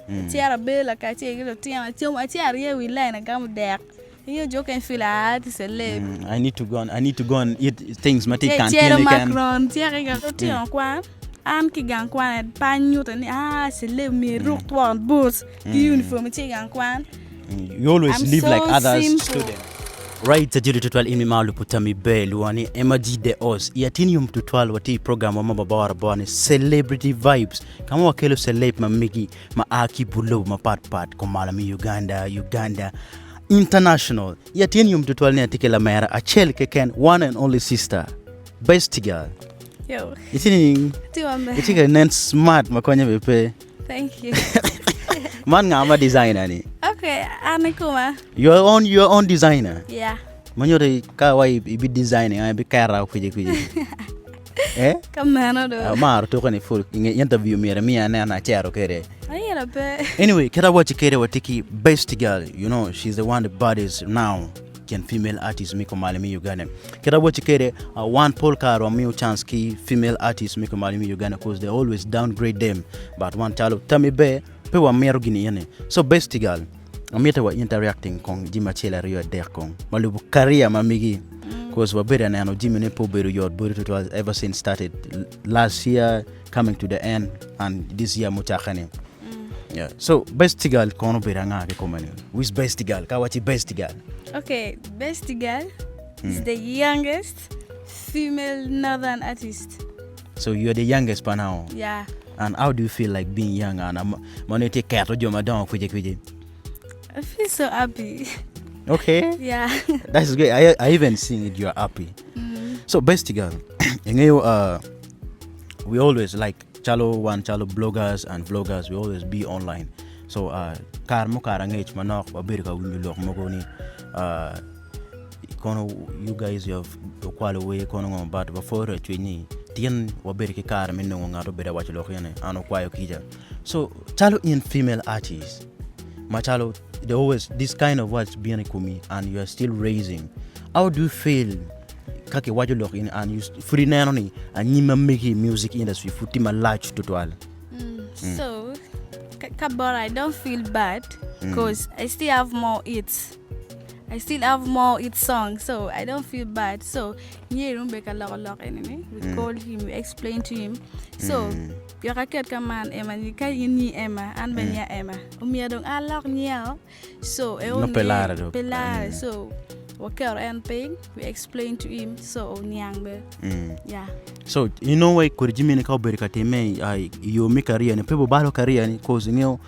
Acito abedo lakacel ki lutino acamo acito arye i wi lain agamo dek. Inge jo okene feel ah ti celeb. I need to go and eat things ma tye i kantin Cero keken. macron cek i lutino kwan an ki gang kwan pe anyuto ni ah celeb myero iruk twon boots ki uniform ici i gang kwan. You always I'm live so like others simple. student. Right, ajoli tutwal in ma lupu tami be luwa ni Emma G The Os. I atin yom tutwal wati i program wa ma babora bora ni Celebrity Vibes. Kama wakelo celeb ma migi ma a ki but lobo mapat pat kumalo me Uganda, Uganda International. I atin yom tutwal ni atye ki lamera acel keken, one and only sister, best girl. Yo, Itye ni tye maber. itye ka nen smart ma konye be pe. Thank you. Man nga ma designer ni? Okay, an ikoma. Your own designer. Yeah. Manyore ka wa ibi designing ai bi kera kwije kwije. Eh? Kamano do. Amaro tuko ni full inge interview mire mi aneno acero kede. Ayera pe. Anyway, kera wachi kede watiki best girl, she's the one the baddest now. Can female artist miko mali mi Uganda. Kera wachi kede one Paul Karo miyo chance ki female artist miko mali mi Uganda, 'cause they always downgrade them. But one chalo tami be pe wa miro gini yene. So best girl, amito wa interacting kong jima achiel ariyo adek kong malubo career ma migi, 'cause wabedo aneno jimi ne po bedo yot body tutwal ever since started last year, coming to the end, and this year muchakani. Yeah. So best girl kono bedo anga ki komani? Who is best girl? Ka wachi best girl. Okay, best girl is the youngest female northern artist. So you are the youngest by now. Yeah. And how do you feel like being young and mano te keto joma dongo kwije kwije? I feel so happy. Okay. Yeah. That's great. I even seeing it, you are happy. So best girl, ing'eyo we always like chalo one chalo bloggers and vloggers, we always be online. So kar mo kar ang'ech manok wabedo ka winjo lok mogo ni kono you guys, you have okwalo wer kono ngo, but waporo cwiny ni tyen wabedo ki kare me nongo ng'ato obedo awaco lok yene an okwayo kica. So chalo in female artist machalo they always this kind of words bino i komi and you are still raising, how do you feel kaka iwaco lok in and you pud ineno ni anyim ma megi i music industry pud tye malac tutwal? So, Kabora, I don't feel bad because I still have more hits. I still have more hit songs, so I don't feel bad. So, Nyerumbe kaloko lok enini, we call him, we explain to him. So, yoka ket kaman Emma ni ka in ni Emma, an ben ya Emma. Umiya dong alok nyao. So, e No pelare do. Pelare. So, wakero en piny, we explain to him, so niang be. Yeah. So you know why kodi jimi ni ka obedo ka time i yo me career ni pe bobalo career ni, 'cause ing'eyo.